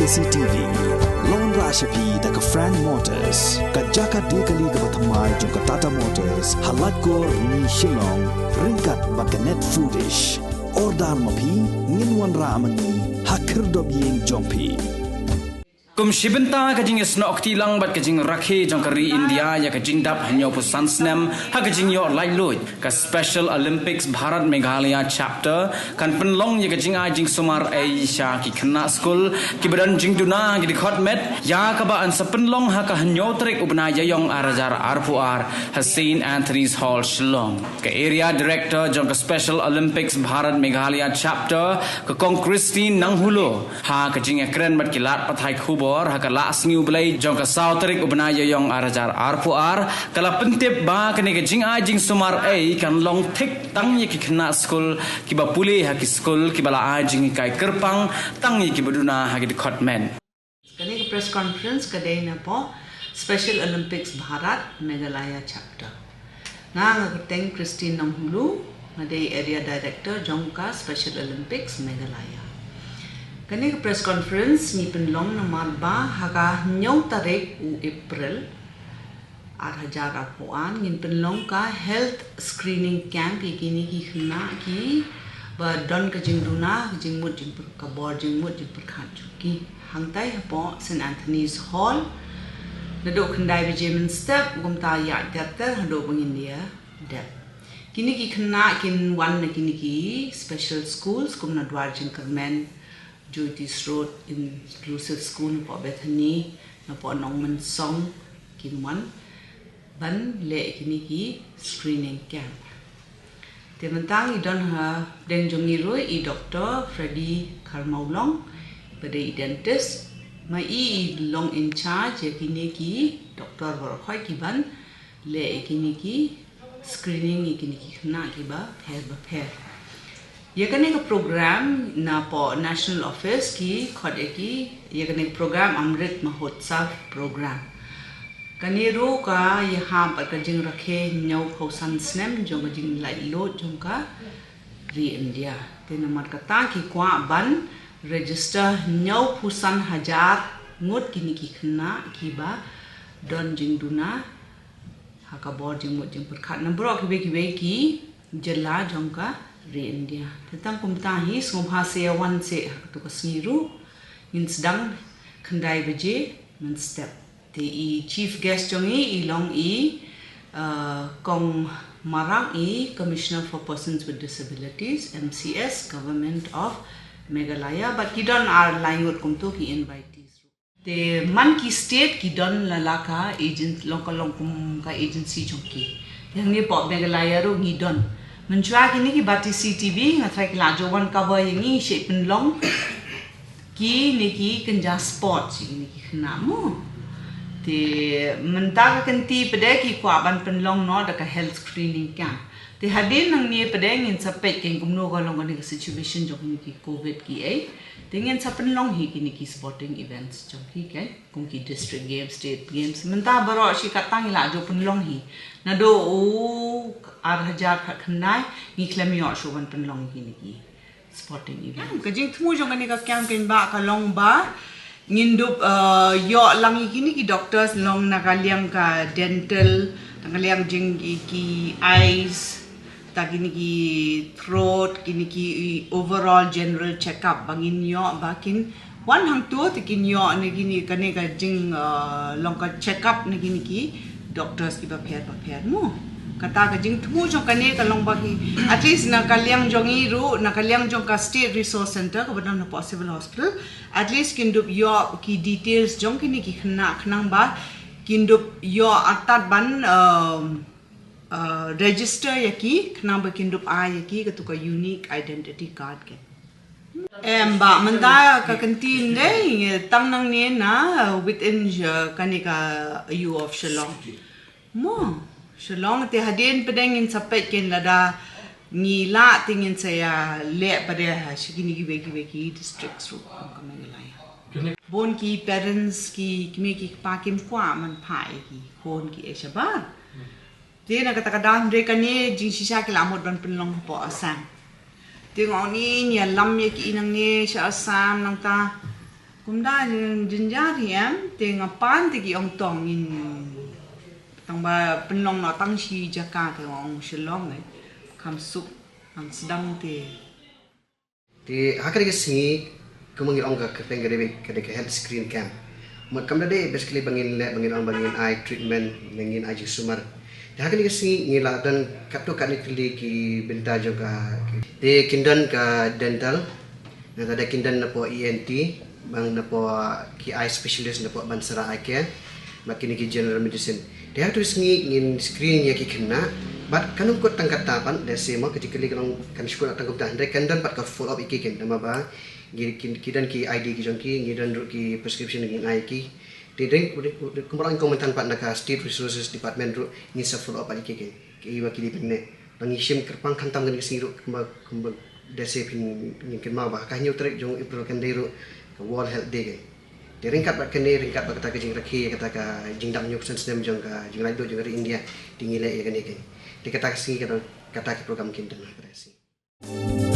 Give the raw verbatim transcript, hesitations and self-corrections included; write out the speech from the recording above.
C T V. Long ra sha phi da ka Frank Motors, ka jaka de kali kaba thymmai jong ka Tata Motors, ha Laitkor Ni Shillong, ryngkat bad ka Net Foodish. Order ma phi, ngin wanrah ma ngi ha khyrdop ïing jong phi. Kum shi bynta ka jingïasnoh kti lang bad ka jingrakhe jong ka ri India ïa ka jingdap hynñiewphew san snem ha ka jingïoh laitluid, ka Special Olympics Bharat Meghalaya Chapter kan pynlong ïa ka jingai jingsumar ei sha ki khynnah skul kiba don jingduna ha ki dkhot met, ïa kaba yn sa pynlong ha ka hynñiew tarik u bnai Ïaiong ar hajar arphew ar ha Saint Anthony's Hall, Shillong. Ka Area Director jong ka Special Olympics Bharat Meghalaya Chapter, ka Kong Christine Nanghulo, ha ka jingïakren bad ki lad pathai khubor ha ka Lah Sngi U Blei jong ka saw tarik u bnai Ïaiong ar hajar arphew ar, ka la pyntip ba kane ka jingai jingsumar ei kan long thik tang ïa ki khynnah skul kiba pule ha ki skul kiba la ai jinghikai kyrpang tang ïa kiba duna ha ki dkhot met. Kane ka press conference ka dei na poh Special Olympics Bharat Meghalaya Chapter. Nga, nga kyrteng Christine Nonghulu, nga dei Area Director jong ka Special Olympics Meghalaya. Kane ka press conference ngi pynlong namar ba ha ka hynñiew tarik u April ar hajar arphew ar ngin pynlong ka health screening camp ïa kine ki khynnah kiba don ka jingduna, ka jingmut jingpyrkhat, ka bor jingmut jingpyrkhat jong ki. Hangtai hapoh Saint Anthony's Hall, naduh khyndai baje mynstep kumta ïaid ter ter haduh ba ngin ïa dep. Kine ki khynnah kin wan na kine ki special schools kum na Dwar Jingkyrmen, Jyotish Road Inclusive School, napoh Bethany, napoh Nongmynsong, kin wan ban leh kine ki screening camp. Te mynta ngi don ha pdeng jong ngi ruh i Doctor Freddy Kharmawlong, ba dei i dentist, ma i i long in charge ïa kine ki doctor baroh khoit ki ban leh ïa kine ki screening ïa kine ki khynnah kiba pher ba pher. Ïa kane ka program napoh National Office ki khot ïa ki, ïa kane ka program Amrit Mahotsav program. Kane ruh ka ïahap bad ka jingrakhe hynñiewphew san snem jong ka jinglaitluid jong ka ri India. Te namar kata ki kwah ban register hynñiewphew san hajar ngut kine ki khynnah kiba don jingduna ha ka bor jingmut jingpyrkhat na baroh kiwei kiwei ki jylla jong ka ri India. Te tang kumta hi sngewbha sa ïa wan seh ha katu ka sngi ruh, ngin sdang khyndai baje mynstep. Te i chief guest jong ngi i long i, uh, Kong Marak, i Commissioner for Persons with Disabilities, M C S, Government of Meghalaya, bad ki don ar lai ngut kumtu ki invitees. Te man ki state ki don la la ka agent, long ka long kum ka agency jong ki. Te hangne hapoh Meghalaya ruh ngi don. Mynshuwa kine ki Bharati C T V nga tharai ki la ju wan cover ïa ngi, shu pynlong kine ki kynja sports ïa kine ki khynnah mo. Te mynta ka kynti pat de ki kwah ban pynlong noh da ka health screening camp. Te hadien nangne pat de ngin sa peit kein kumno ka long kane ka situation jong kine ki covid ki ei. Te ngin sa pynlong hi kine ki sporting events jong hi kein, kum ki district games, state games. Mynta baroh shi katta ngi la ju pynlong hi. Naduh u ar hajar khatkhyndai ngi khlem ïoh shuh ban pynlong hi kine ki sporting events. Ka jingthmu jong kane ka camp kein ba ka long ba ngin dup, uh, ïoh lang ïa kine ki doctors, long na ka liang ka dental, na ka liang jong ki, ki eyes, ta kine ki throat, kine ki overall general check up ba ngin ïoh ba kin wan hangtu te kin ïoh na kine, kane ka jing, uh, long ka check up na kine ki doctors kiba pher ba pher mo. Kata ka jingthmu jong kane ka long ba ki, at least na ka liang jong ngi ruh, na ka liang jong ka State Resource Center kaba don hapoh Civil Hospital, at least kin dup ïoh ki details jong kine ki khynnah khnang ba kin dup ïoh artat ban, um, uh, register ïa ki khnang ba kin dup ai ïa ki katu ka unique identity card kein. Em, ba mynta ka kynti ndei tang nangne na, uh, within, uh, kane ka U of Shillong. Mo, Shillong te hadien pat de ngin sa peit kein lada ngi lah te ngin sa ïa leh pat de ha shi kine kiwei kiwei ki districts ruh ka Meghalaya. Bun ki parents ki kmie ki kpa kim kwah ban phah ïa ki khun ki ei shabar. Te na kata ka daw hynrei kane jingshisha ki la mut ban pynlong hapoh Assam. Te nga ong ngi ïalam ïa ki nangne sha Assam nangta. Kumta jynjar hi em, te nga pan te ki ong tong in tang ba pynlong noh tang shi jaka te ong Shillong ne. Kham suk, kham sdang te. Te ha kane ka sngi kumba ngi ong ka kyrteng ka dei ka dei ka health screen camp. Mut kam da dei basically ba ngin leh ba ngin ong ba ngin ai treatment ne ngin ai jingsumar. Te ha kane ka sngi ngi la don katto katne tylli ki bynta jong ka. Te kin don ka dental, nangta da kin don napoh E N T, bang napoh ki eye specialist napoh Bansara Eye Care, bad kine ki general medicine. Te ha katu sngi ngin screen ïa ki khynnah, bad kan ym kut tang kata pat, da se mo ka jingkylli ka long kan shu kut tang kumta, hynrei kan don pat ka follow up ïa ki kin, namar ba ki, ki, ki don ki I D ki jong ki, ngi don ruh ki prescription ngin ai ïa ki. Te deng kumba la ong mynta pat na ka State Resources Department ruh ngin sa follow up pat ïa ki kin. Ki ba ki dei pynne. Ba ngi shim kyrpang khamtam kane ka sngi ruh kumba, kumba da se phin ngin kynmaw ba ka hynñiew tarik jong April kan dei ruh ka World Health Day kin. Te ryngkat bad kane, ryngkat bad kata ka jingrakhe, kata ka jingdap hynñiew san snem jong ka jinglaitluid jong ka ri India, te ngi leh ïa kane kin. Te kata ka sngi kata, kata ka program kin don ha kata ka sngi.